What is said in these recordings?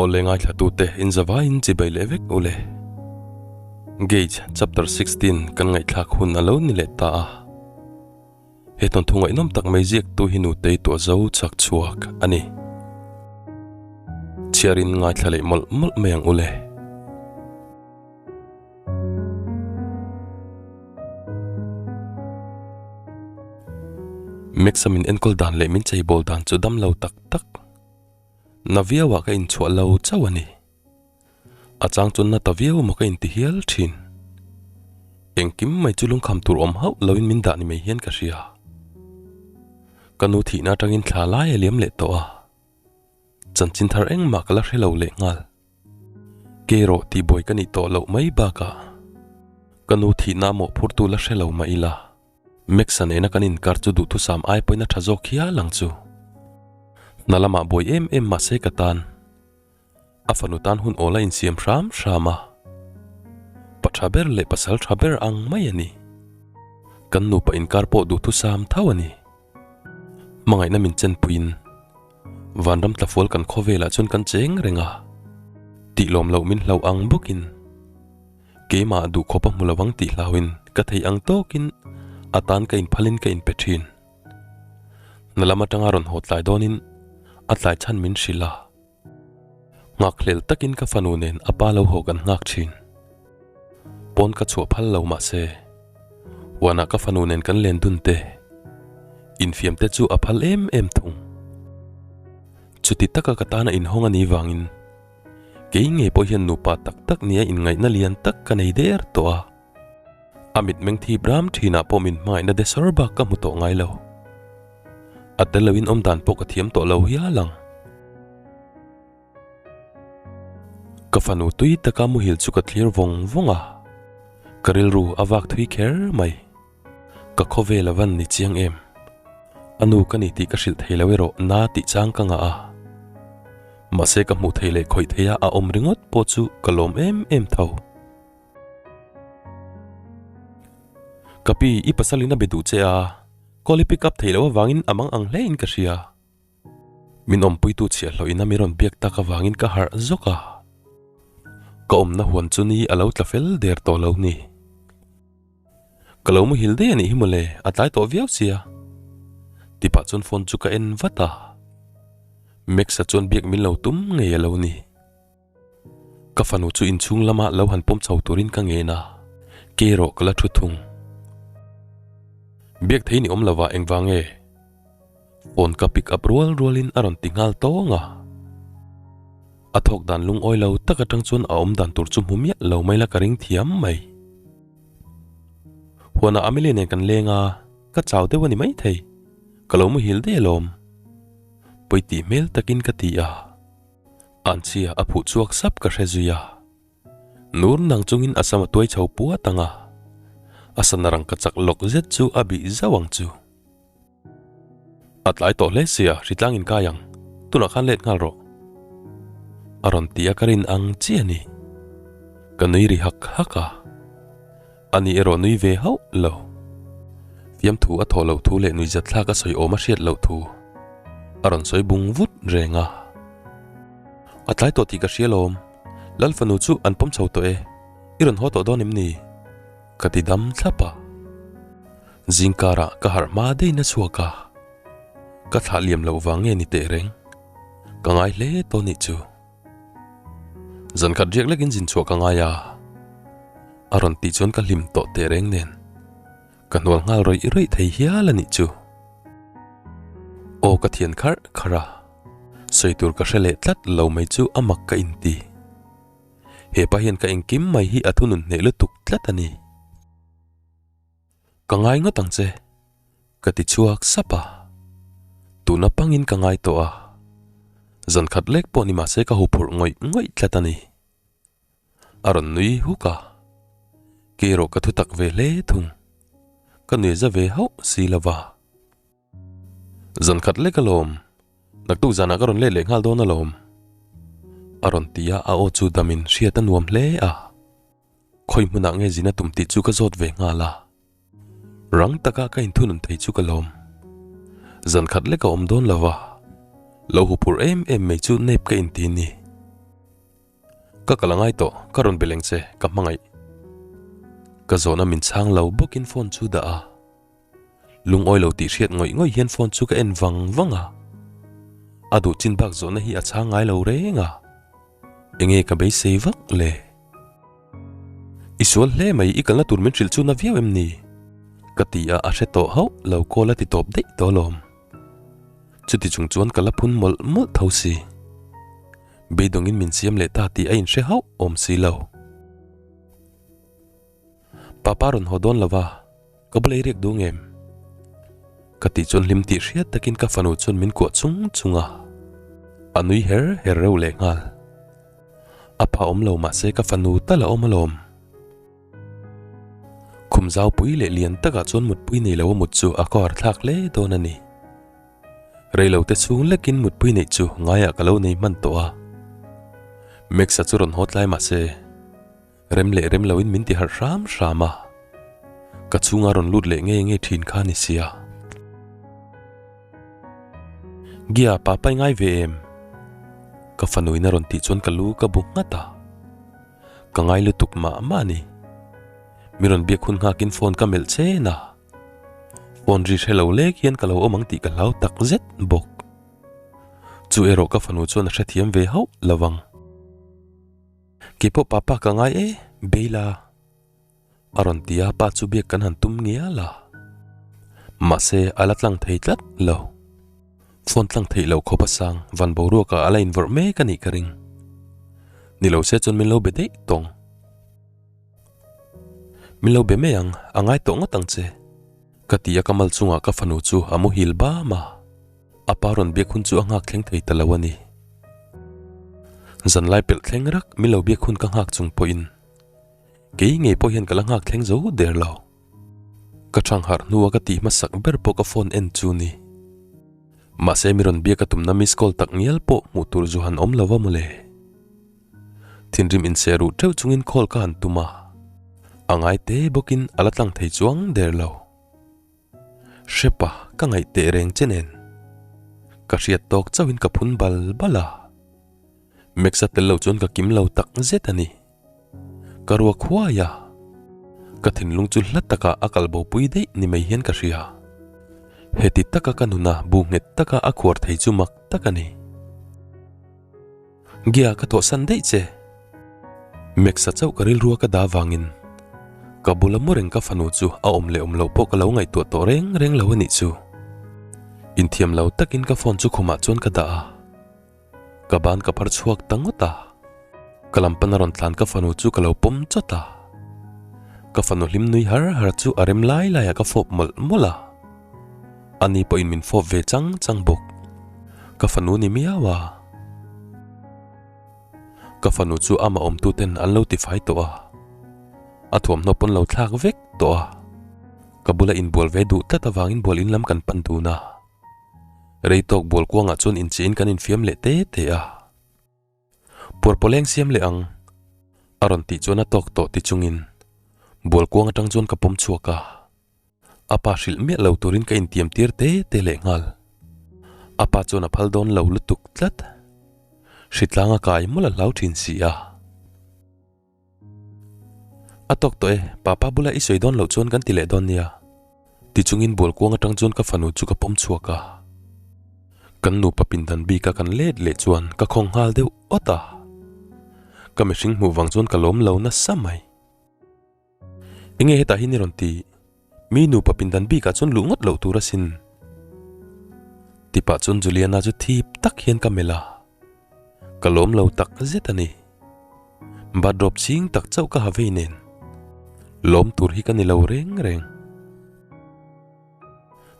Awle ngaithlatute in zavaiin chibai leh vek ule. Gauge chapter 16 kan ngaihthlak hun a lo ni leh ta a. He thawnthu ngaihnawm tak mai ziaktu hi nutei tuah zo chak chhuak a ni. Chhiarin ngaithla leh mawlh mawlh mai ang ule. Max-a min enkawl dan leh min cheibawl dan chu dam lo tak tak. Na viauah ka inchhuah lo chauh a ni. A chang chuan na ta viau maw ka inti hial thin. Engkim mai chu lungkham tur awm hauh loin min dah ni mai hian ka hria. Ka nu thihna atangin thla lai a liam leh tawh a. Chanchin thar engmah ka la hre lo leh nghal. Kerawh tihbuai ka nih tawh loh mai bakah ka nu thihna mawhphurtu la hre lo mah ila. Max-a nena kan inkar chu duhthusam ai pawhin a tha zawk hial ang chu. Hna lamah buai em em mah se ka tan. A fanu tan hun awl a insiam hram hram a. Pa tha ber leh pasal tha ber ang mai a ni. Kan nupa inkar pawh duhthusam tho a ni. Hmangaihna min chenpuiin vanram tlafual kan khawvelah chuan kan cheng reng a. Tihlawm loh min hlauh ang bawkin. Keimah duhkhawp a hmu lo ang tih hlauhin ka theih ang tawkin a tan ka inphalin ka inpe thin. Hna lam atanga rawn haw tlai dawnin a tlai chhan min hrilh a. Nghakhlel takin ka fanu nen a pa lo haw kan nghak thin. Pawn ka chhuah phal lo mahse huanah ka fanu nen kan len dun te, infiam te chu a phal em em thung. Chuti taka ka tana inhawng a nih vangin Kei ngei pawh hian nupa tak tak nia inngaihna lian tak ka nei der tawh a. A mitmeng thip ram thinah pawh min hmangaihna de sawr bak ka hmu tawh ngai lo. A tel loin awm dan pawh ka thiam tawh lo hial ang. Ka fanu tui taka muhil chu ka thlir vawng vawng a, ka rilru a vak thui kher mai. Ka khawvel a van ni chiang em? A nu ka ni tih ka hrilh thei lo erawh na tih chang ka ngah a. Mahse ka hmuh theih leh khawih theih a a awm ringawt pawh chu ka lawm em em tho. Ka pi, i pasal in a be duh che a, call i pick up theih loh avangin a mang ang hle in ka hria. Min awmpuitu chhiahhlawh in a mi rawn biak tak avangin ka harh zawk a. Ka awmna huan chu ni a lo tla fel der tawh lo ni. Ka lo muhil daih a nih hi mawle, a tlai tawh viau sia. Tipah chuan phone chu ka en vat a. Max-a chuan biak min lo tum ngei a lo ni. Ka fanu chu inchhung lama lo han pawm chho turin ka ngen a, ke erawh ka la thu thung. Biak thei ni awm lova engvang nge? Phone ka pick up rual rualin a rawn ti nghal tawng a. A thawk dan lungawi lo tak atang chuan a awm dan tur chu hmu miah lo mai la ka ring thiam mai. Huanah Amelia nen kan leng a, ka chau deuh a ni maithei. Ka lo muhil daih alawm. Pawi tih hmel takin ka ti a. Anchhia a phuh chhuak sap ka hre zui a. Nur nang chungin a sam a tuai chho puat ang a. A sana rang ka chak lawk zet chu a bih zauh ang chu. A tlai tawh hle sia, hritlang in kai ang. Tunah khan let nghal rawh. A rawn ti a ka rin ang chiah a ni. Ka nui ri hak hak a. Ani erawh nui ve hauh lo. Fiamthu a thawh loh thu leh nuihzat thlak a sawi awm a hriat loh thu a rawn sawi bung vut reng a. A tlai tawh tih ka hria lawm. Lal fanu chu an pawm chho tawh e. I rawn haw tawh dawn em ni? Ka ti dam thlap a. Zingkarah ka harh hma daih na chhuak a, ka thlah liam loh vang nge ni teh reng, ka ngai hle tawh nih chu. Zan khat riak lekin zin chhuah ka ngai a, a rawn tih chuan ka hlim tawh teh reng nen, ka hnual nghal rawih rawih thei hial a nih chu. Aw ka thian kharh kharh a, sawi tur ka hre leh tlat lo mai chu a mak ka inti. Hepa hian ka engkim mai hi a thunun hneh lutuk tlat a ni. Ka ngai ngawt ang che, ka ti chhuak sap a. Tuna pangin ka ngai tawh a, zan khat lek pawh ni mahse ka huphurh ngawih ngawih tlat a ni. A rawn nui huk a, kei erawh ka thu tak ve hle thung, ka nui za ve hauh si lo va. Zan khat lek alawm, naktuk zanah ka rawn let leh nghal dawn alawm, a rawn ti a, a aw chu damin hriat a nuam hle a. Khawi hmunah nge zin a tum tih chu ka zawt ve nghal a, rang taka ka inthunun thei chu ka lawm. Zan khat lek a awm dawn lo va, lo huphurh em em mai chu nep ka inti ni. Ka kal a ngai tawh, ka rawn be leng che, ka hmangaih. Ka zawhna min chhang lo bawkin phone chu dah a. Lungawi lo tih hriat ngawih ngawih hian phone chu ka en vang vang a. A duh chin bak zawhna hi a chhang ngai lo reng a. Enge ka beisei vak le? I sual hle mai, i kalna tur min hrilh chu na viau em ni? Ka ti a, a hre tawh hauh lo call a ti tawp daih tawh alawm. Chuti chung chuan ka la phun mawlh mawlh tho si. Beidawngin min siam leh ta tih a inhre hauh awm si lo. Papa rawn haw dawn lo va, ka bula i riak duh ngem? Ka tih chuan hlim tih hriat takin ka fanu chuan min kuah chung chung a, a nui her her reuh leh nghal. A pa awm lo mahse ka fanu tal a awm alawm. Khum zaupui leh lian takah chuan mutpui nei lo a mut chu a kawr thlak hle dawn a ni. Reilote chhung lekin mutpui neih chu ngaiah ka lo nei hman tawh a. Max-a chu rawn haw tlai mahse. Rem leh rem loin min ti harh hram hram a, ka chhunga rawn lut leh nge nge thin kha ni sia. Gia, papa i ngai ve em? Ka fanuin a rawn tih chuan ka lu ka bu nghat a. Ka ngai lutuk mah mah a ni. Mi rawn biak hun nghakin phone ka melh chen a. Phone ri hre lo lek hian ka lo awm ang tih ka hlau tak zet bawk. Chu erawh ka fanu chuan a hrethiam ve hauh lo vang. Keipawh papa ka ngai e, Bella. A rawn ti a, pa chu biak kan han tum ngial a. Mahse, a la tlang thei tlat lo. Phone tlang theih loh khawp a sang, van boruakah a la invawrh mek a nih ka ring. Ni lo se chuan min lo be daih tawng. Min lo be mai ang, a ngai tawh ngawt ang che. Ka ti a, ka mal chungah ka fanu chu a muhil bam a. A pa rawn biak hun chu a nghak thleng thei ta lo a ni. Zanlai pelh thleng rak min lo biak hun ka nghak chung pawhin kei ngei pawh hian ka la nghak thleng zo der lo. Ka thang harh hnua ka tih hmasak ber pawh ka phone en chu ni. Mahse mi rawn biak a tumna miss call tak ngial pawh hmuh tur zu han awm lo va mawle. Thinrim inseh ruh teuh chungin call ka han tum a, a ngai te bawkin a la tlang thei chuang der lo. Hrepa ka ngaih teh reng che nen. Ka hriat tawk chauhin ka phun bal bal a. Max-a tel lo chuan ka kim lo tak zet a ni. Ka ruak huai a. Ka thinlung chu hla takah a kal bopui daih ni mai hian ka hria. Heti taka ka nuna bu nghet taka a khuar thei chu mak tak a ni. Gia ka thawhsan daih che. Max-a chauh ka rilrua ka dah avangin ka bula mu reng ka fanu chu a awm leh awm loh pawh ka lo ngaihtuah tawh reng reng lo a nih chu. Inthiam lo takin ka phone chu khumah chuan ka dah a, ka ban ka phar chhuak ta ngawt a. Ka lam pana rawn tlan ka fanu chu ka lo pawm chawt a, ka fanu hlim nui har har chu a rem lai laiah ka fawp mawlh mawlh a. Ani pawhin min fawp ve chang chang bawk. Ka fanu ni miau a. Ka fanu chu ama awmtu ten an lo tifai tawh a. A thuamhnaw pawn lo thlak vek tawh a. Ka bula inbual ve duh tlat avangin bual in lam kan pan dun a. Rei tawk bual kuangah chuan inchiin kan infiam leh te te a. Puar pawleng siam leh ang. A rawn tih chuan a tawk tawh ti chungin bual kuang atang chuan ka pawm chhuak a. A pa hrilh miah lo turin ka intiam tir te te leh nghal. A pa chuan a phal dawn lo lutuk tlat. Hritlanga kai mawlh a hlau thin si a. A tawk tawh e, papa bula i sawi dawn loh chuan kan ti leh dawn nia. Tichungin bualkuang atang chuan ka fanu chu ka pawm chhuak a. Kan nupa pindan bika kan let leh chuan ka khawng nghal deuh awt a. Ka mihring hmuh vang chuan ka lawm lo nasa mai. Enge hetah hian i rawn ti? Mi nupa pindan bikah chuan luh ngawt loh tur asin. Tipah chuan Juliana chu thip tak hian ka melh a. Ka lawm lo tak zet a ni. Bathrobe chhing tak chauh ka ha vei nen. Lawm tur hi ka ni lo reng reng.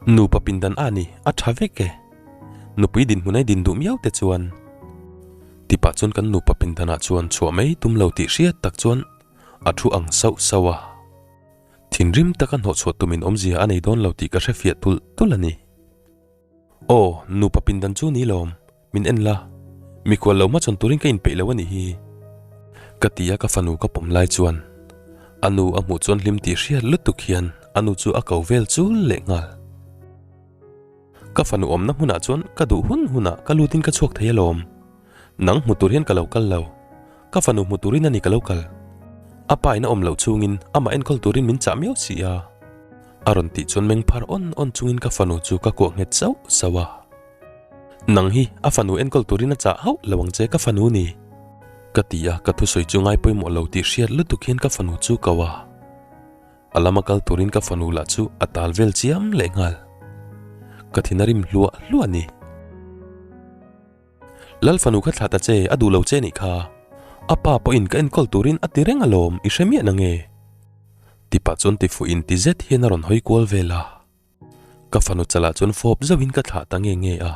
Nupa pindan a ni, a tha vek e. Nupui dinhmun ai din duh miau te chuan. Tipah chuan kan nupa pindanah chuan chhuah mai tum lo tih hriat tak chuan a thu ang sauh sauh a. Thinrim taka hnawhchhuah tumin awmzia a nei dawn lo tih ka hre fiah tulh tulh a ni. Aw, nupa pindan chu ni lawm, min en la. Mikhual lo hmachhawn turin ka inpeih lo a nih hi. Ka ti a ka fanu ka pawm lai chuan a nu a hmuh chuan hlim tih hriat lutuk hian a nu chu a ko vel chul leh nghal. Ka fanu awmna hmunah chuan ka duh hun hunah ka lutin ka chhuak thei alawm. Nang hmu tur hian ka lo kal lo. Ka fanu hmu turin a ni ka lo kal. A pa in a awm loh chungin amah enkawl turin min chah miau si a. A rawn tih chuan meng phar awn awn chungin ka fanu chu ka kuah nghet sauh sauh a. Nang hi a fanu enkawl turin a chah hauh lo ang che ka fanu ni. Ka ti a, ka thusawi chu ngai pawimawh lo tih hriat lutuk hian ka fanu chu ko a. A lama kal turin ka fanu lah chu a tal vel chiam leh nghal. Ka thin a rim hluah hluah a ni. Lal fanu kha thlah ta che, a duh lo che nih kha. A pa pawhin ka enkawl turin a ti reng alawm, i hre miah nange? Ti pah chuan ti fuh in ti zet hian a rawn hawi kual vel a. Ka fanu chalah chuan fawp zauhin ka thlah ta nge nge a.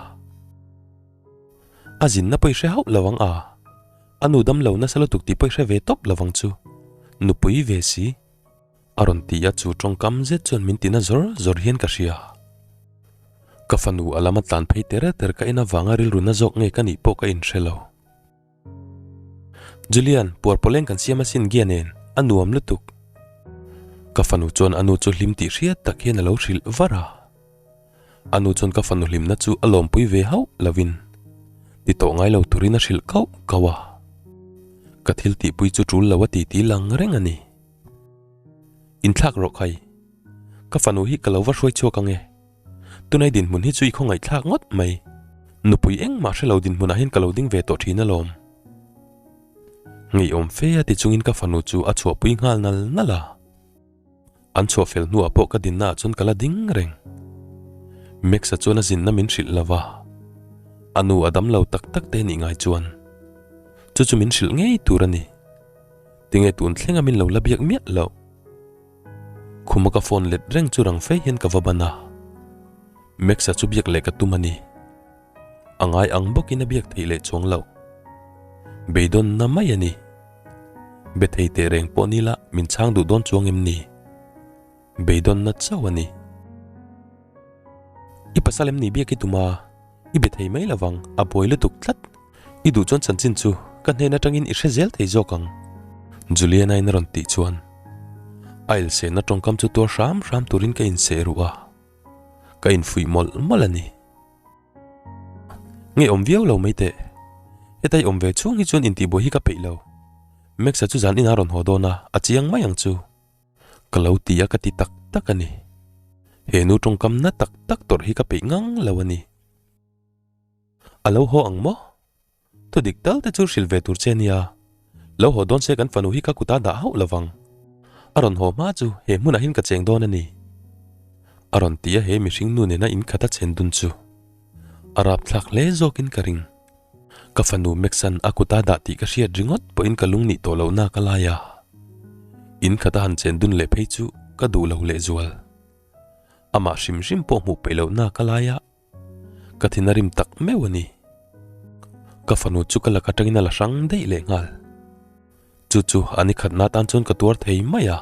A zinna pawh i hre hauh lo ang a. A nu damlo nasa lutuk tih pawh i hre ve tawp lo ang chu. Nupui ve si. A rawn ti a, chu tawngkam zet chuan min tina zawr zawr hian ka hria. Ka fanu a lama tlan phei ter ter ka en avanga rilru na zawk nge ka nih pawh ka inhre lo. Julian, puar pawleng kan siam asin Gia nen, a nuam lutuk. Ka fanu chuan a nu chu hlim tih hriat tak hian a lo hrilh var a. A nu chuan ka fanu hlimna chu a lawmpui ve hauh lovin ti tawh ngai lo turin a hrilh kauh kauh a. Ka thil tihpui chu tul lo a ti ti lang reng a ni. Inthlak rawh khai. Ka fanu hi ka lo va hruai chhuak ang e. Tunai dinhmun hi chu i khawngaihthlak ngawt mai. Nupui engmah hre lo dinhmunah hian ka lo ding ve tawh thin alawm. Ngeiawm fe a ti chungin ka fanu chu a chhuahpui nghal nal nal a. An chhuah fel hnuah pawh ka dinnaah chuan ka la ding reng. Max-a chuan a zinna min hrilh lo va. A nu a dam lo tak tak te nih ngai chuan chu chu min hrilh ngei tur a ni. Tinge tun thlenga min lo la biak miah loh? Khuma ka phone let reng chu rang fe hian ka va ban a. Max-a chu biak leh ka tum a ni. A ngai ang bawkin a biak theih leh chuang loh. Beidawnna mai a ni. Be thei teh reng pawh ni la min chhang duh dawn chuang em ni? Beidawnna chauh a ni. I pasal em ni biak i tum a? I be thei mai lovang, a buai lutuk tlat. I duh chuan chanchin chu ka hnen atangin i hre zel thei zawk ang. Juliana in a rawn tih chuan a ilsehna tawngkam chu tuar hram hram turin ka inseh ruh a, ka infuih mawlh mawlh a ni. Nge awm viau lo mai teh. Heta i awm ve chhung hi chuan intihbuai hi ka peih lo. Max-a chu zan inah a rawn haw dawn a, a chiang mai ang chu. Ka lo ti a ka ti tak tak a ni. He nu tawngkam na tak tak tawrh hi ka peih ngang lo a ni. A lo haw ang maw? Thu dik tal te chu hrilh ve tur che nia. Lo haw dawn se kan fanu hi ka kuta dah hauh lo vang. A rawn haw hma chu he hmunah hian ka cheng dawn a ni. A rawn ti a he mihring nu nena inkhat a chen dun chu a rapthlak hle zawkin ka ring. Ka fanu Mexan a kuta dah tih ka hriat ringawt pawhin ka lung nih tawh loh nak a lai a. In khata han chen dun leh phei chu ka duh lo lehzual. Amah hrim hrim pawh hmuh peih loh nak a lai a. Ka thin a rim tak meuh a ni. Ka fanu chu ka lak atangin a la hrang daih leh nghal. Chu chu a ni khatna atan chuan ka tuar thei mai a.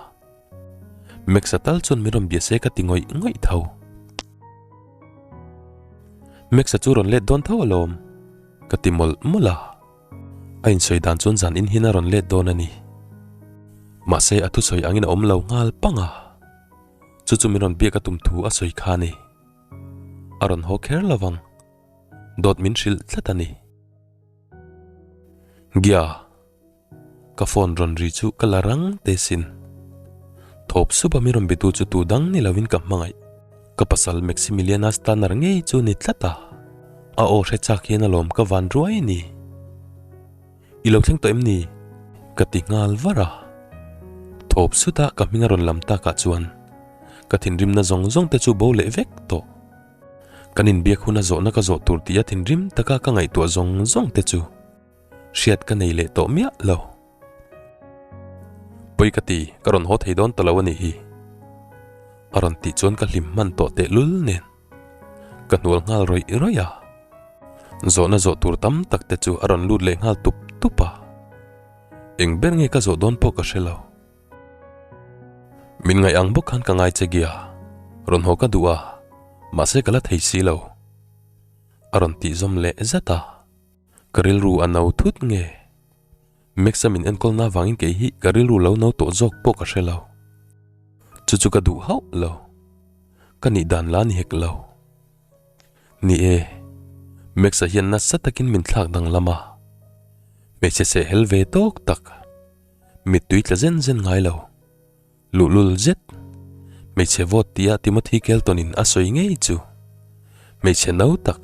Max-a tal chuan min rawn bia se ka ti ngawih ngawih tho. Max-a chu rawn let dawn tho alawm, ka ti mawlh mawlh a. A insawi dan chuan zan in hian a rawn let dawn a ni. Mahse a thusawi angin a awm lo nghal pang a. Chu chu min rawn biak a tum thu a sawi kha a ni. A rawn haw kher lo vang. Dawt min hrilh tlat a ni. Gia. Ka phone rawn ri chu ka la rang te sin. Thawp sup a mi rawn bitu chu tu dang ni lovin ka hmangaih. Ka pasal Maximiliana Stanner ngei chu ni tlat a. A aw hre chak hian alawm ka van ruai ni. I lo thleng tawh em ni? Ka ti nghal var a. Thawp sut a ka hming a rawn lam takah chuan ka thinrimna zawng zawng te chu bo leh vek tawh. Kan inbiak huna zawhna ka zawh tur tih a thinrim taka ka ngaihtuah zawng zawng te chu hriat ka nei leh tawh miah lo. Pawi ka ti, ka rawn haw thei dawn ta lo a nih hi. A rawn tih chuan ka hlim hman tawh tehlul nen. Ka hnual nghal rawih rawih a. Zawhna zawh tur tam tak te chu a rawn lut leh nghal tup tup a. Eng ber nge ka zawh dawn pawh ka hre lo. Min ngaih ang bawk khan ka ngai che gia. Rawn haw ka duh a, mahse ka la thei si lo. A rawn tih zawm leh zat a. Ka rilru a no thut nge? Max-a min enkawlna avangin kei hi ka rilru lo no tawh zawk pawh ka hre lo. Chu chu ka duh hauh lo. Ka nih dan la ni hek lo. Ni e, Max-a hian nasa takin min thlak danglam a. Hmeichhe sehhel ve tawk tak, mittui tla zen zen ngai lo, luhlul zet, hmeichhe vawt tia Timothy Kelton-in a sawi ngei chu hmeichhe no tak,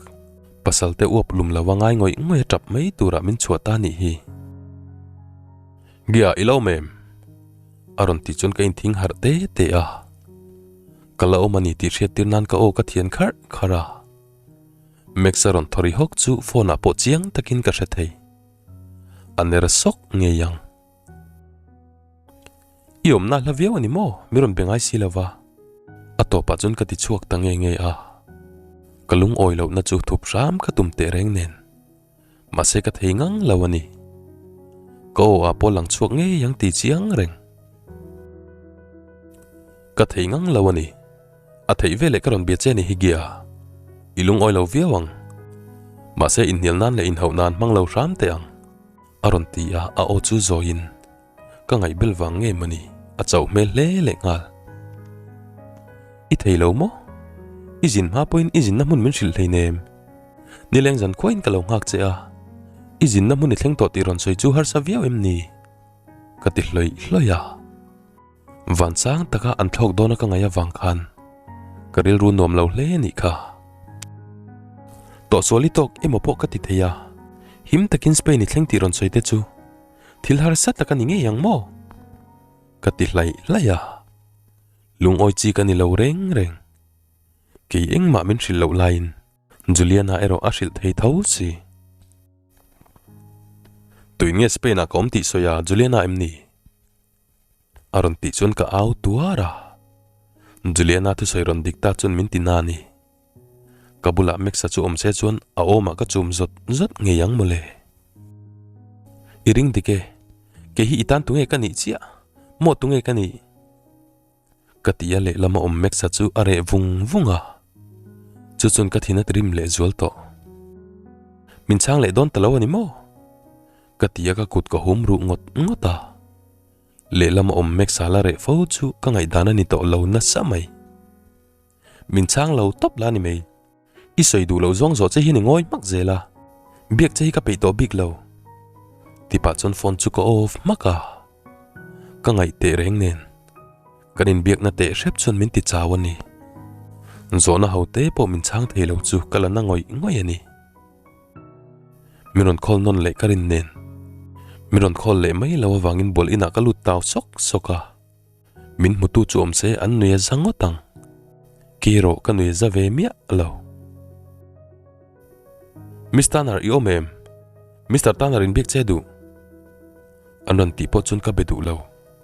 pasal te uap lum lova ngai ngawih ngawih a tap mai turah min chhuah ta nih hi. Gia i lo awm em? A rawn tih chuan ka inthing harh te te a. Ka la awm a ni tih hriat tir nan ka aw ka thian kharh kharh a. Max a rawn thaw ri hawk chu phone ah pawh chiang takin ka hre thei. A ner sawk ngei ang. I awmna hla viau a ni maw? Mi rawn be ngai si lo va. A tawpah chuan ka ti chhuak ta nge nge a. Ka lungawi lohna chu thup hram ka tum teh reng nen. Mahse ka thei ngang lo a ni. Ka aw ah pawh lang chhuak ngei ang ti chiang reng. Ka thei ngang lo a ni. A theih veleh ka rawn bia che ni hi Gia. I lungawi lo viau ang. Mahse inhnial nan leh inhauh nan hmang lo hram teh ang. A rawn ti a, a aw chu zawiin ka ngaihbel vang nge mawni a chauh hmel hle leh nghal. I thei lo maw? I zin hma pawhin i zinna hmun min hrilh hleinem. Nileng zan khuain ka lo nghak che a, i zinna hmun i thleng tawh tih rawn sawi chu harsa viau em ni? Ka ti hlawih hlawih a. Van sang taka an thlawk dawna ka ngaih avang khan ka rilru nuam lo hle a nih kha. Tawhsual i tawk emaw pawh ka ti thei a, him takin Spain i thleng tih rawn sawi te chu thil harsa tak a ni ngei ang maw? Ka ti hlaih hlaih a, lungawi chi ka ni lo reng reng. Kei engmah min hrilh loh laiin Juliana erawh a hrilh thei tho si. Tuin nge Spain ah ka awm tih sawi a, Juliana em ni? A rawn tih chuan ka au tuar a. Juliana thusawi rawn dik ta chuan min ti na a ni. Ka bulah Max-a chu awm se chuan a awmah ka chum zawt zawt ngei ang mawle. I ring dik e, kei hi i tan tunge ka nih chiah, maw tunge ka nih? Ka ti a lehlam a awm Max-a chu a reh vung vung a, chu chuan ka thin a ti rim leh zual tawh. Min chhang leh dawn ta lo a ni maw? Ka ti a ka kut ka hum ruh ngawt ngawt a. Lehlam a awm Max-a la reh fo chu ka ngaihdan a ni tawh lo nasa mai. Min chhang lo tawp la ni mai. I sawi duh loh zawng zawh che hian i ngawi hmak zel a, biak che hi ka peih tawh bik lo. Tipah chuan phone chu ka off hmak a, ka ngaih teh reng nen kan inbiakna teh hrep chuan min ti chau a ni. Zawhna ho te pawh min chhang thei lo chu ka la na ngawih ngawih a ni. Min rawn call nawn leh ka rin nen min rawn call leh mai lo avangin bual inah ka lut tau sawk sawk a. Min hmutu chu awm se an nui a za ngawt ang. Kei erawh ka nui a za ve miah lo. Miss Tanner i awm em? Mister Tanner in biak che duh? An rawn tih pawh chuan ka be duh lo,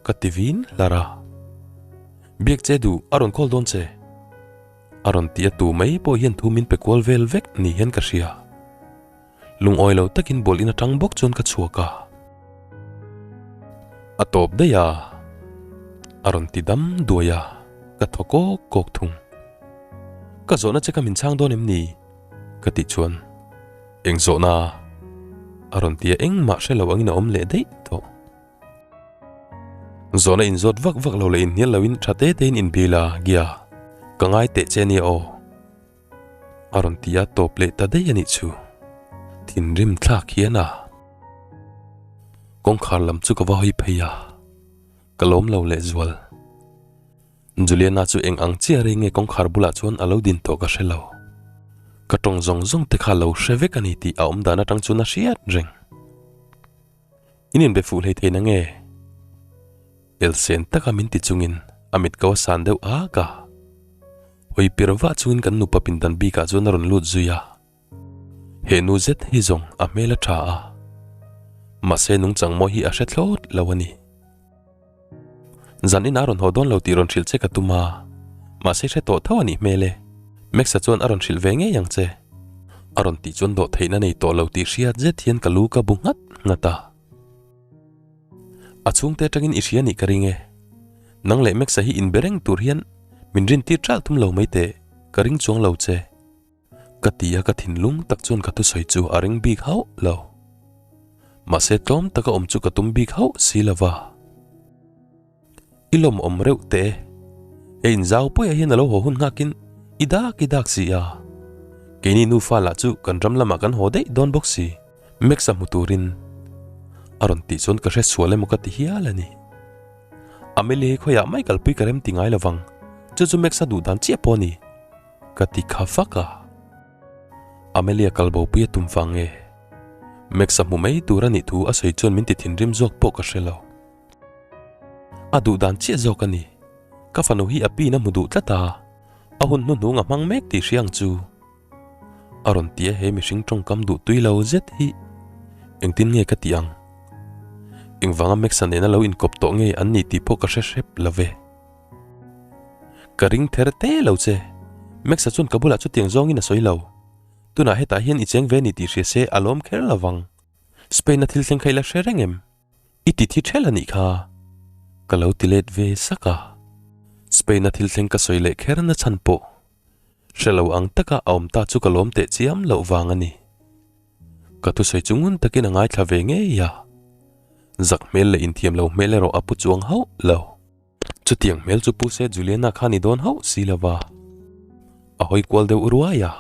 ka ti vin hlar a. Biak che duh a rawn call dawn che. A rawn ti a tu mai pawh hian thu min pe kual vel vek ni hian ka hria. Lungawi lo takin bawlh in atang bawk chuan ka chhuak a. A tawp daih a, a rawn ti dam duai a, ka thaw kawk kawk thung. Ka zawhna che kha min chhang dawn em ni? Ka tih chuan, Eng zawhna? A rawn ti a, engmah hre lo angin a awm leh daih tawh. Zawhna inzawt vak vak lo leh inhnial loin tha te tein inbil a, Gia, ka ngai teh che ania aw. A rawn ti a tawp leh ta daih a nih chu. Thinrim thlak hian a. Kawngkhar lam chu ka va hawi phei a, ka lawm lo leh zual. Juliana chu eng ang chiah rei nge kawngkhar bulah chuan a lo din tawh ka hre lo. Ka tawng zawng zawng te kha lo hre vek a ni tih a awm dan atang chuan a hriat reng. In inbe fuh hlei thei na nge? Elsen taka min ti chungin a mit ko a san deuh ak a. Hawi pir vah chungin kan nupa pindan bikah chuan a rawn lut zui a. He nu zet hi zawng a hmel a tha a, mahse nungchang mawi hi a hre thlawt lo a ni. Zan inah a rawn haw dawn lo tih rawn hrilh che ka tum a, mahse hre tawh tho a nih hmel e. Max-a chuan a rawn hrilh ve ngei ang che. A rawn tih chuan dawhtheihna nei tawh lo tih hriat zet hian ka lu ka bu nghat nghat a. A chhungte atangin i hria nih ka ring e. Nang leh Max-a hi inbe reng tur hian min rintir ṭalh thum lo mai teh, ka ring chuang lo che. Ka ti a ka thinlung tak chuan ka thusawi chu a ring bik hauh lo. Mahse tlawm taka awm chu ka tum bik hauh si lo va. I lawm awm reuh teh e. He inzau pawiah hian a lo haw hun nghakin i dak i dak si a. Keini nufa lah chu kan ram lamah kan haw daih dawn bawk si. Max-a hmu turin. A rawn tih chuan ka hre sual emaw ka ti hial a ni. Amelia hi khawiah mai kalpui ka rem ti ngai lovang, chu chu Max-a duh dan chiah pawh a ni, ka ti kha fak a. Amelia kalbopui a tum vang nge? Max-a hmu mai tur a nih thu a sawi chuan min ti thinrim zawk pawh ka hre lo. A duh dan chiah zawk a ni. Ka fanu hi a piin a hmu duh tlat a, a hun hnuhnung a hmang mek tih hria ang chu. A rawn ti a he mihring tawngkam duh tui lo zet hi engtin nge ka tih ang? Engvanga Max-a nena lo inkawp tawh nge an ni tih pawh ka hre hrep lo ve. Ka ring ther te lo che. Max-a chuan ka bulah chutiang zawngin a sawi lo. Tunah hetah hian i cheng ve ni tih hria se a lawm kher lo vang. Spain-a thil thleng kha i la hre reng em? I ti thi ṭhel a nih kha. Ka lo ti let ve sak a. Spain-a thil thleng ka sawi leh kher na chhan pawh hre lo ang taka a awm ta chu ka lawm teh chiam loh vang a ni. Ka thusawi chu ngun takin a ngaithla ve ngei a. Zak hmel leh inthiam lo hmel erawh a pu chuang hauh lo. Chutiang hmel chu Pu Se Juliana kha ni dawn hauh si lo va, a hawi kual deuh ruai a.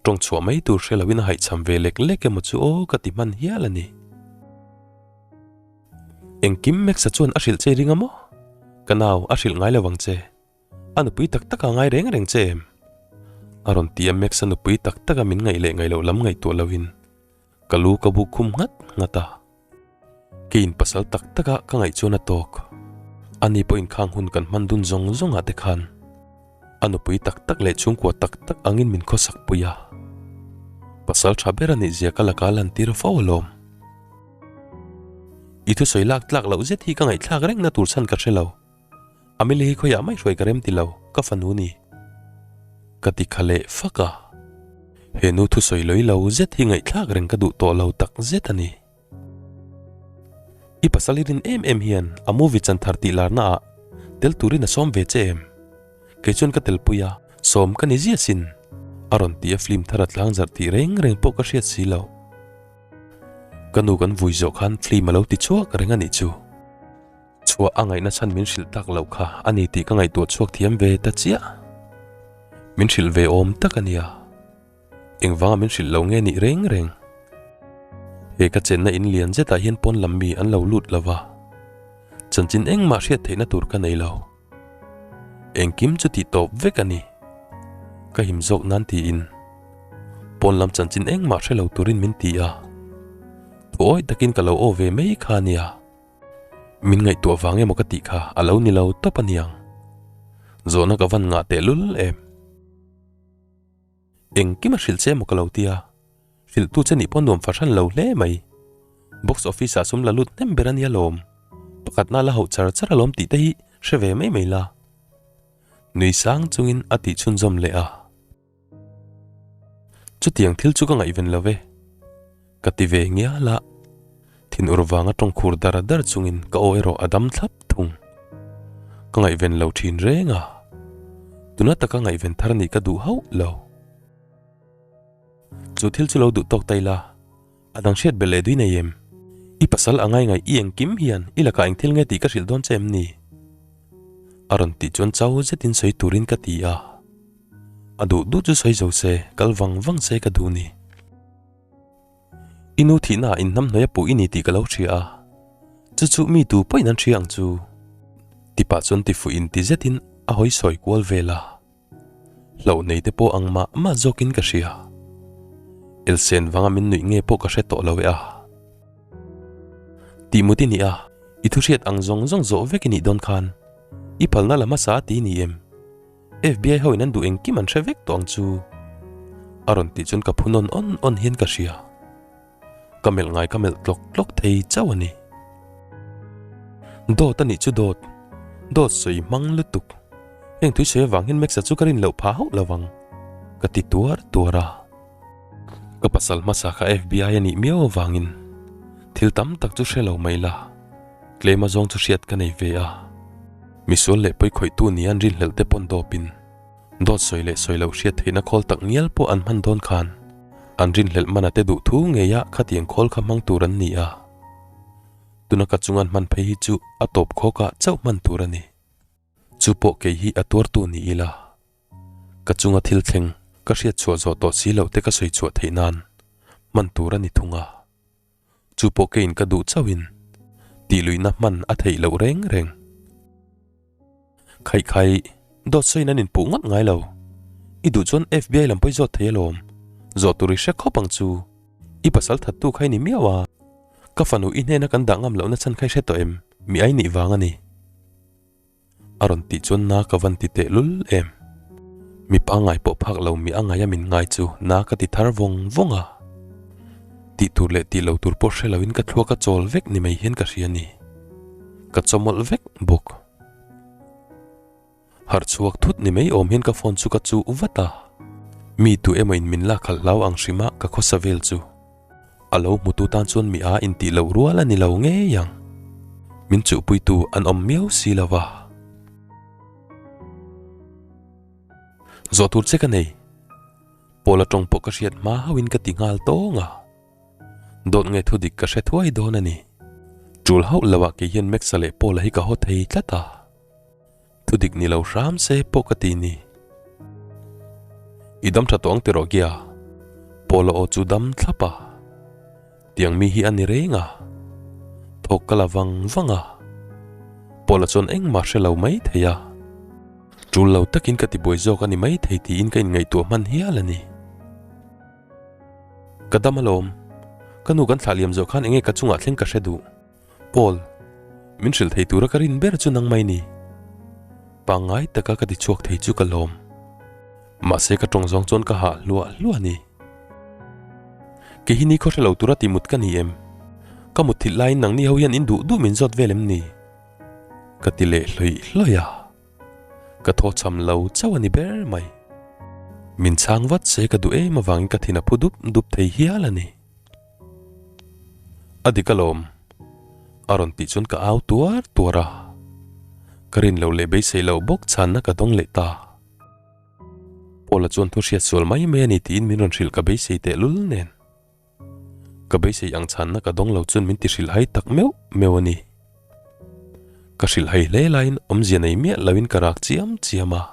Tawng chhuah mai tur hre loin a haihchham ve lek lek emaw chu aw ka ti hman hial a ni. Engkim Max-a chuan a hrilh che i ring a maw? Ka nau, a hrilh ngai lo vang che. A nupui tak tak a ngai reng reng che em? A rawn ti a Max-a nupui tak tak a min ngaih leh ngaih loh lam ngaihtuah loin ka lu ka buk khum nghat nghat a. Keiin pasal tak taka ka ngaih chuan a tawk. Ani pawhin khang hun kan hman dun zawng zawngah te khan a nupui tak tak leh chhungkua tak tak angin min khawsak pui a. Pasal tha ber a nih zia ka laka lantir fo alawm. I thusawi lak tlak loh zet hi ka ngaihthlak rengna tur chhan ka hre lo. Amelia hi khawiah mai hruai ka rem ti lo, ka fanu ni. Ka ti kha leh fak a. He nu thusawi lawi lo zet hi ngaihthlak reng ka duh tawh lo tak zet a ni. I pasal i rin em em hian a movie chan thar tih larna ah tel turin a sawm ve che em? Kei chuan ka telpui a, sawm ka ni zia sin. A rawn ti a film thar a tlang zarh tih reng reng pawh ka hriat si lo. Ka nu kan vui zawh khan film a lo ti chhuak reng a nih chu. Chhuah a ngaihna chhan min hrilh tak loh kha a ni tih ka ngaihtuah chhuak thiam ve ta chiah. Min hrilh ve awm tak a nia. Engvanga min hrilh lo nge nih reng reng. He ka chenna in lian zetah hian pawn lam mi an lo lut lo va. Chanchin engmah hriat theihna tur ka nei lo. Engkim chu tih tawp vek a ni. Ka him zawk nan tiin pawn lam chanchin engmah hre lo turin min ti a. Thuawi takin ka lo aw ve mai kha a nia. Min ngaihtuah vang emaw ka tih kha a lo ni lo tawp a niang. Zawhna ka van ngah teh lul em. Engkim a hrilh che emaw ka lo tia, hrilhtu che nih pawh nuam fahran lo hle mai. Box office ah sum la lut hnem ber a nia lawm. Pakhatna la hauh char char alawm tih te hi hre ve mai mai la. Nui sang chungin a tih chhunzawm leh a. Chutiang thil chu ka ngaihven lo ve. Ka ti ve ngial a, thinur vanga tawng khur dar dar chungin ka aw erawh a dam thlap thung. Ka ngaihven lo thin reng a, tuna taka ngaihven thar nih ka duh hauh lo. Chu thil chu lo duh tawk ta ila, a dang hriat belh leh dui nei em? I pasal a ngai ngaih i engkim hian i lakah eng thil nge tih ka hrilh dawn che em ni? A rawn tih chuan chau zetin sawi turin ka ti a. A duh duh chu sawi zo se, kal vang vang se ka duh ni. I nu thihna ah inhnamhnawih a puh i ni tih ka lo hria a, chu chu mi tu pawhin an hria ang chu. Tipah chuan tifuh in ti zetin a hawi sawi kual vel a, hlauh nei te pawh ang mah mah zawkin ka hria. Elsen vanga min nuih nge pawh ka hre tawh lo e a. Tih mut i ni a, i thu hriat ang zawng zawng zawh vek i nih dawn khan i phalna la hmasa a ti ni em? FBI ho in an duh engkim an hre vek tawh ang chu. A rawn tih chuan ka phu nawn awn awn hian ka hria. Ka melh ngai ka melh tlawk tlawk thei chauh a ni. Dawt a nih chu dawt. Dawt sawi hmang lutuk. Heng tui sawi avang hian Max-a chu ka rin loh phah hauh lo vang. Ka ti tuar tuar a. Ka pasal hmasa kha FBI a nih miau avangin thil tam tak chu hre lo mai la. Tlem a zawng chu hriat ka nei ve a. Misual leh pawi khawihtu nia an rinhlelh te pawn dawpin dawt sawi leh sawi loh hriat theihna khawl tak ngial pawh an hman dawn khan an rinhlelh mana te duh thu ngeia khatiang khawl kha hmang tur an ni a. Tuna ka chunga an hman phei hi chu a tawp khawkah chauh hman tur a ni. Chu pawh kei hi a tuartu ni ila. Ka chunga thil thleng ka hriat chhuah zawh tawh si loh te ka sawi chhuah theih nan hman tur a ni thung a. Chu pawh keiin ka duh chauhin tih luihna hman a theih loh reng reng. Khaih khaih, dawt sawiin an inpuh ngawt ngai lo. I duh chuan FBI lam pawh i zawt thei alawm. Zawh tur i hre khawp ang chu. I pasal thattu kha i ni miau a. Ka fanu i hnena kan dah ngam lohna chhan kha i hre tawh em? Mi ai nih vang a ni. A rawn tih chuan na ka van ti teh lul em. Mi pangngai pawh phak lo mi a ngaia min ngai chu na ka ti thar vawng vawng a. Tih tur leh tih lo tur pawh hre loin ka thluak a chawl vek ni mai hian ka hria ni. Ka chawmawlh vek bawk. Harh chhuak thut ni mai awm hian ka phone chu ka chuh vat a. Mi tu emaw in min lak khalh hlau ang hrim a ka khawsa vel chu. A lo hmutu tan chuan mi a intih loh rual a ni lo ngei ang. Min chuhpuitu an awm miau si lo va. Zawh tur che ka nei. Paula tawng pawh ka hriat hma hauhin ka ti nghal tawng a. Dawt nge thudik ka hre thuai dawn a ni. Tul hauh lo ah kei hian Max-a leh Paula hi ka haw thei tlat a. Thudik ni lo hram se pawh ka ti ni. I dam tha tawh ang tiraw Gia? Paula aw chu dam thlap a. Tiang mi hi a ni reng a. Thawk ka la vang vang a. Paula chuan engmah hre lo mai thei a. Tul lo takin ka tibuai zawk a ni mai thei tiin ka inngaihtuah hman hial a ni. Ka dam alawm. Ka nu kan thlah liam zawh khan enge ka chungah thleng ka hre duh. Paul, min hrilh thei tura ka rin ber chu nang mai ni. Pangngai taka ka ti chhuak thei chu ka lawm. Mahse ka tawng zawng chuan ka hah hluah hluah a ni. Kei hi ni khaw hre lo tura ti mut ka ni em? Ka mut thilh laiin nangni ho hian in duh duh min zawt vel em ni? Ka ti leh hlawih hlawih a. Ka thaw cham lo chauh a ni ber mai. Min chhang vat se ka duh em avangin ka thin a phu dup dup thei hial a ni. A dik alawm, a rawn tih chuan ka au tuar tuar a. Ka rin loh leh beisei loh bawk chhanna ka dawng leh ta. Paula chuan thu hriat sual mai mai a ni tiin min rawn hrilh ka beisei tehlul nen. Ka beisei ang chhanna ka dawng lo chuan min ti hrilhhai tak meuh meuh a ni. Ka hrilhhai hle laiin awmzia nei miah loin ka rak chiam chiam a.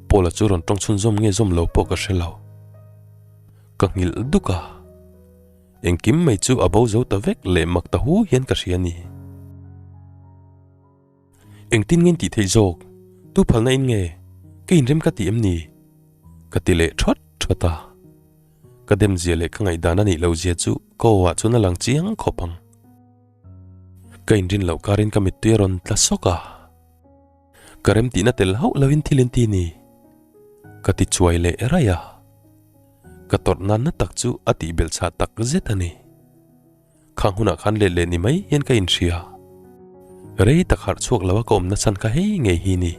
Paula chu rawn tawng chhunzawm nge zawm lo pawh ka hre lo. Ka nghilh duk a. Engkim mai chu a bo zo ta vek leh mak ta hu hian ka hria a ni. Engtin nge in tih theih zawk? Tu phalna in nge? Ka inrem ka ti em ni? Ka ti leh thawt thawt a. Ka dem zia leh ka ngaihdan a nih loh zia chu ka aw ah chuan a lang chiang khawp ang. Ka inrin loh karin ka mittui a rawn tla sawk a. Ka remtihna tel hauh loin thil in ti ni? Ka ti chuai leh raih a. Ka tawrh nanna tak chu a tih belh chhah tak zet a ni. Khang hunah khan let leh ni mai hian ka inhria. Rei tak harh chhuak lo a ka awmna chhan kha hei ngei hi ni.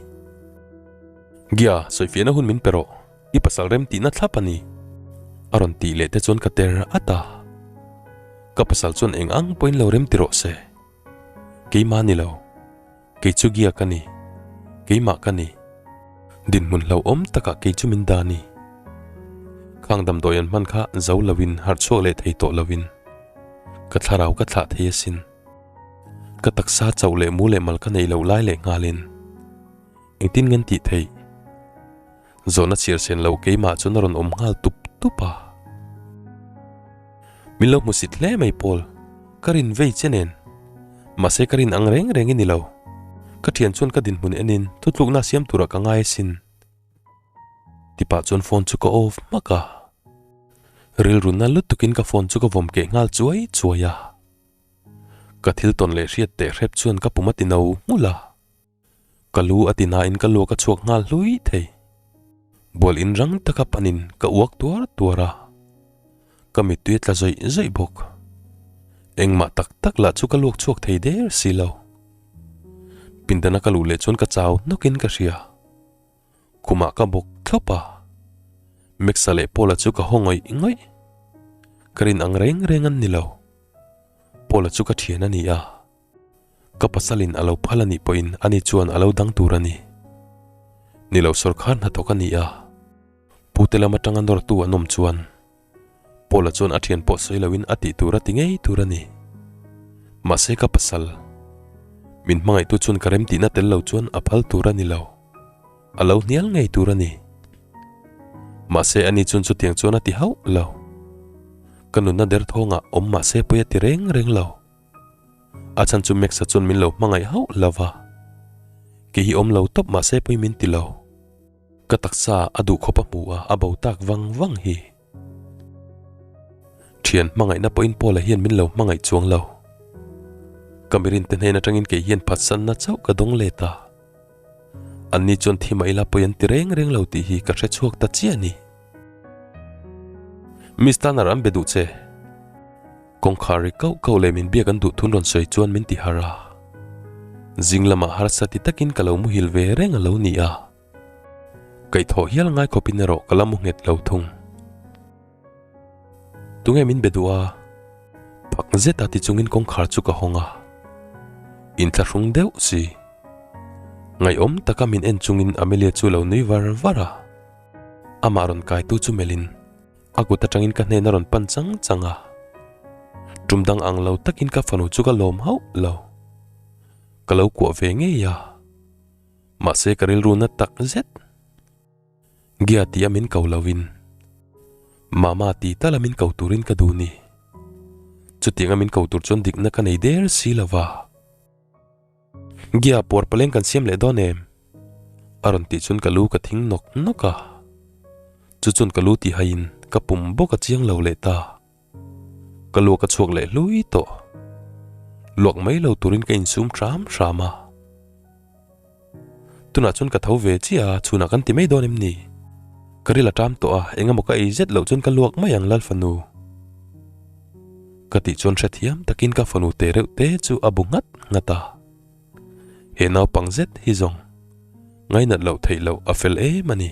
Gia, sawifiahna hun min pe rawh. I pasal rem tihna thlap a ni. A rawn tih leh te chuan ka ter at a. Ka pasal chuan eng ang pawhin lo rem ti rawh se. Keimah ni lo. Kei chu Gia ka ni. Keimah ka ni. Dinhmun hlauhawm takah kei chu min dah ni. Khang damdawi an hman kha zo loin harh chhuak leh thei tawh loin ka thlarau ka thlah thei asin. Ka taksa chauh leh mu leh mal ka neih loh lai leh nghalin engtin ngen tih theih? Zawhna chhiar sen loh keimah chuan a rawn awm nghal tup tup a. Min lo hmusit hle mai Paul, ka rin vei che nen. Mahse ka rin ang reng reng i ni lo. Ka thian chuan ka dinhmun enin thutlukna siam turah ka ngai asin. Tipah chuan phone chu ka off hmak a. Rilru na lutukin ka phone chu ka vawm keh nghal chuai chuai a. Ka thil tawn leh hriat teh hrep chuan ka pum a ti no nghulh a. Ka lu a ti nain ka luak a chhuak nghal hlui thei. Bual in rang taka panin ka uak tuar tuar a, ka mittui a tla zawih zawih bawk. Engmah tak tak lah chu ka luak chhuak thei der si lo. Pindana ka luh leh chuan ka chau hnawkin ka hria. Khumah ka bawk thlawp a, Max-a leh Paul-a chu ka haw ngawih ngawih. Ka rin ang reng reng an ni lo. Paul-a chu ka thian a ni a. Ka pasalin a lo phal a nih pawhin ani chuan a lo dang tur a ni. Ni lo sawrkhar hnathawk a ni a, pute lam atanga nawrtu an awm chuan Paula chuan a thian pawh sawi loin a tih tur a ti ngei tur a ni. Mahse ka pasal, min hmangaihtu chuan ka remtihna tel lo chuan a phal tur a ni lo. A lo hnial ngei tur a ni. Mahse ani chuan chutiang chuan a ti hauh lo. Ka nunna derthawngah awm mah se pawi a ti reng reng lo. A chhan chu Max-a chuan min lo hmangaih hauh lo va. Kei hi awm lo tawp mah se pawi min ti lo. Ka taksa a duh khawp a hmu a, a bo tak vang vang hi. Thian hmangaihna pawhin Paula hian min lo hmangaih chuang lo. Ka mirinte hnen atangin kei hian phatsanna chauh ka dawng let a. Anni chuan thi mah ila pawi an ti reng reng lo tih hi ka hre chhuak ta chiah a ni. Miss Tanner an be duh che. Kawngkhar ri kauh kauh leh min biak an duh thun rawn sawi chuan min ti harh a. Zing lamah harsa ti takin ka lo muhil ve reng a lo ni a. Kaihthawh hial ngai khawpin erawh ka la mu nghet lo thung. Tunge min be duh a? Phak zeta ti chungin kawngkhar chu ka hawng a. Inthlahrung deuh si. Ngaihawm taka min en chungin Amelia chu lo nui var var a. Amah rawn kaitu chu melhin a kut atangin ka hnen a rawn pan chang chang a. Tum dang ang lo takin ka fanu chu ka lawm hauh lo. Ka lo kuah ve ngei a. Mahse ka rilru na tak zet. Gia tih a min ko lo in Mama tih tal a min ko turin ka duh ni. Chutiang a min ko tur chuan dikna ka nei der si lo va. Gia puar paleng kan siam leh dawn em? A rawn tih chuan ka lu ka thing nawk nawk a. Chu chuan ka lu tih haiin ka pum bawk a chiang lo leh ta. Ka luak a chhuak leh hlui tawh. Luak mai lo turin ka insum hram hram a. Tunah chuan ka tho ve chiah a, chhunah kan ti mai dawn em ni? Ka ril a ṭam tawh a, eng emaw ka ei zet loh chuan ka luak mai ang Lalfanu. Ka tih chuan hrethiam takin ka fanu te reuh te chu a bu nghat nghat a. He naupang zet hi zawng ngainat loh theih loh a fel em a ni.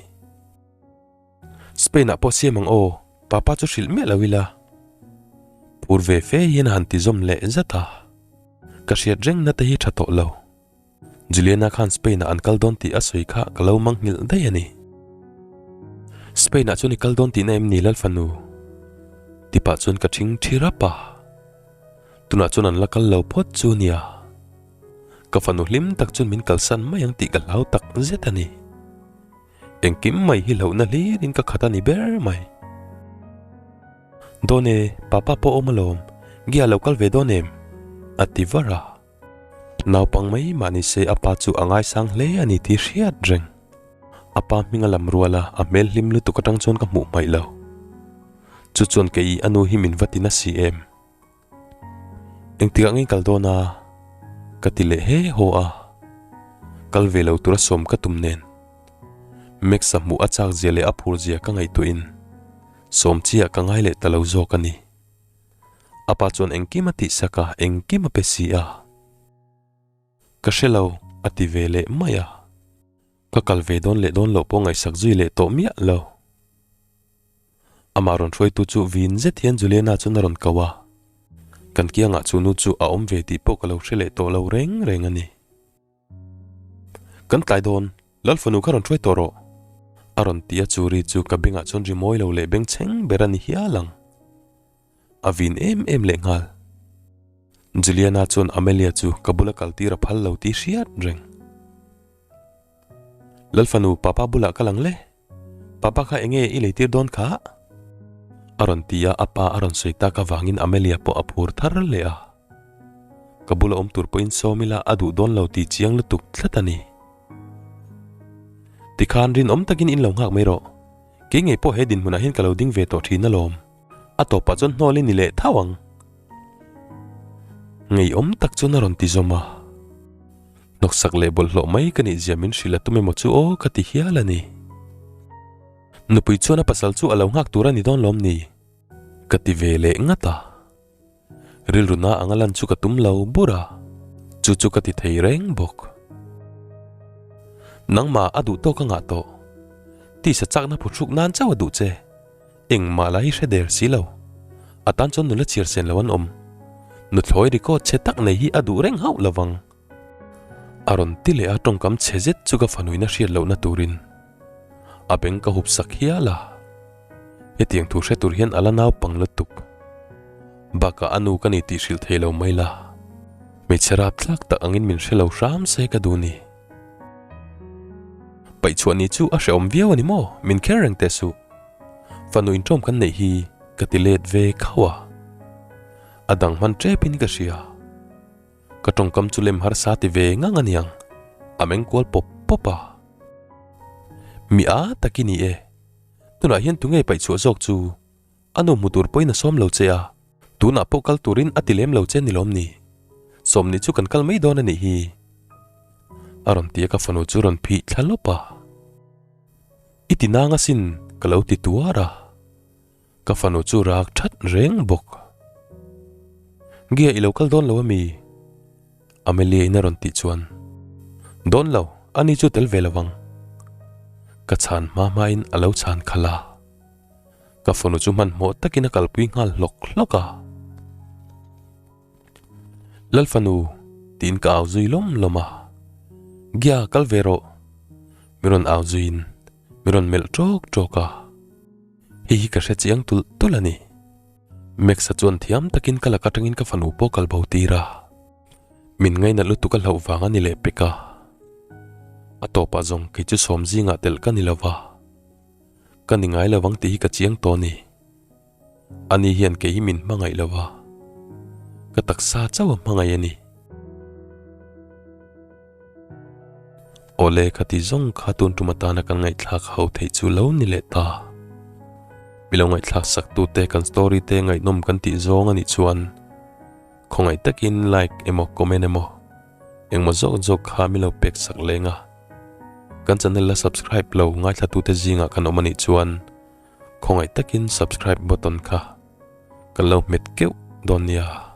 Spain ah pawh siam ang aw, papa chu hrilh miah lo ila. Phur ve fe hian a han ti zawm leh zat a. Ka hriat reng na te hi tha tawh lo. Juliana khan Spain ah an kal dawn tih a sawi kha ka lo mangnghilh daih a ni. Spain ah chuan i kal dawn tihna em ni Lalfanu? Tipah chuan ka thing thi rap a. Tunah chuan an la kal lo phawt chu nia. Ka fanu hlim tak chuan min kalsan mai ang tih ka hlau tak zet a ni. Engkim mai hi hlauhna hlirin ka khat a ni ber mai. Dawn e, papa pawh awm alawm, Gia lo kal ve dawn em? A ti var a. Naupang mai mah ni se a pa chu a ngaisang hle a ni tih hriat reng. A pa hming a lam rual a, a hmel hlim lutuk atang chuan ka hmuh hmaih lo. Chu chuan kei a nu hi min va ti nasi em? Engtikah ngei kal dawn a? Ka ti leh he haw a. Kal ve lo tura sawm ka tum nen. Max-a hmuh a chak zia leh a phur zia ka ngaihtuahin sawm chiah ka ngai leh ta lo zawk a ni. A pa chuan engkim a tihsak a, engkim a pe si a. Ka hre lo, a ti ve leh mai a. Ka kal ve dawn leh dawn loh pawh ngaihsak zui leh tawh miah lo. Amah rawn hruaitu chu vin zet hian Juliana chuan a rawn ko a, kan kiangah chu nu chu a awm ve tih pawh ka lo hre leh tawh lo reng reng a ni. Kan tlai dawn, Lal fanu kha rawn hruai tawh rawh, a rawn ti a chu ri chu ka bengah chuan ri mawi lo leh bengchheng ber a ni hial ang. A vin em em leh nghal. Juliana chuan Amelia chu ka bula kal tir a phal lo tih hriat reng. Lal fanu papa bulah ka lang le. Papa kha enge i lei tir dawn kha? A rawn ti a, a pa a rawn sawi tak avangin Amelia pawh a phur thar leh a. Ka bula awm tur pawhin sawm ila a duh dawn lo tih chiang lutuk tlat a ni. Tikhan rinawm takin in lo nghak mai rawh. Kei ngei pawh he dinhmunah hian ka lo ding ve tawh thin alawm. A tawpah chuan hnawl i ni leh thau ang. Ngeiawm tak chuan a rawn ti zawm a. Hnawksak leh bawlhhlawh mai ka nih zia min hrilh a tum emaw chu aw ka ti hial a ni. Nupui chuan a pasal chu a lo nghak tur a ni dawn lawm ni? Ka ti ve leh ngat a. Rilru na anga lan chu ka tum lo bur a, chu chu ka ti thei reng bawk. Nangmah a duh tawk a ngah tawh. Tisa chakna phuthruk nan chauh a duh che. Engmah la hi hre der si lo. A tan chuan nula chhiar sen lo an awm. Nuthlawi record chhe tak nei hi a duh reng hauh lo vang. A rawn ti leh a tawngkam chhe zet chu ka fanuina hriat lohna turin a beng ka hup sak hial a. Hetiang thu hre tur hian a la naupang lutuk. Bakah a nu ka ni tih hrilh thei lo mai la. Hmeichhe rapthlak tak angin min hre lo hram se ka duh ni. Paihchhuah ni chu a hrehawm viau a ni maw? Min kher reng teh suh. Fanu inṭawm kan neih hi. Ka ti let ve khauh a, a dang hman tep in ka hria. Ka tawngkam chu lem harsa ti ve ngang a niang, a meng kual pawp pawp a. Mi a tak i ni e, tunah hian tunge paih chhuah zawk chu a nu hmu tur pawhin a sawm lo che a, tunah pawh kal turin a ti lem lo che ni lawm ni? Sawmni chu kan kal mai dawn a nih hi. A rawn ti a ka fanu chu rawn phih thla lawp a. I ti nang asin ka lo ti tuar a. Ka fanu chu rak that reng bawk. Gia i lo kal dawn lo ami? Amelia in a rawn tih chuan, Dawn lo, ani chu tel ve lo ang. Ka chhan hma hma in a lo chhan khalh a. Ka fanu chu hmanhmawh takin a kalpui nghal hlawk hlawk a. Lal fanu, tiin ka au zui lawm lawm a. Gia, kal ve rawh. Mi rawn au zuiin mi rawn melh ṭawk ṭawk a. Hei hi ka hre chiang tulh tulh a ni. Max-a chuan thiam takin ka lak atangin ka fanu pawh kal bo tir a. Min ngainat lutuk a hlauh vang a ni leh pek a. A tawpah zawng kei chu sawm zingah telh ka ni lo va. Ka ni ngai lo vang tih hi ka chiang tawh a ni. Ani hian kei hi min hmangaih lo va. Ka taksa chauh a hmangaih a ni. Awle khati zawng kha tun tum atana kan ngaihthlak ho theih chu lo ni leh ta. Mi lo ngaihthlak sak tute kan story te ngaihnawm kan tih zawng anih chuan khawngaih takin like emaw comment emaw engmaw zawk zawk kha mi lo pek sak leng a. Kan channel la subscribe lo ngaithla tute zingah kan awm anih chuan khawngaih takin subscribe button kha kan lo hmet keuh dawn nia.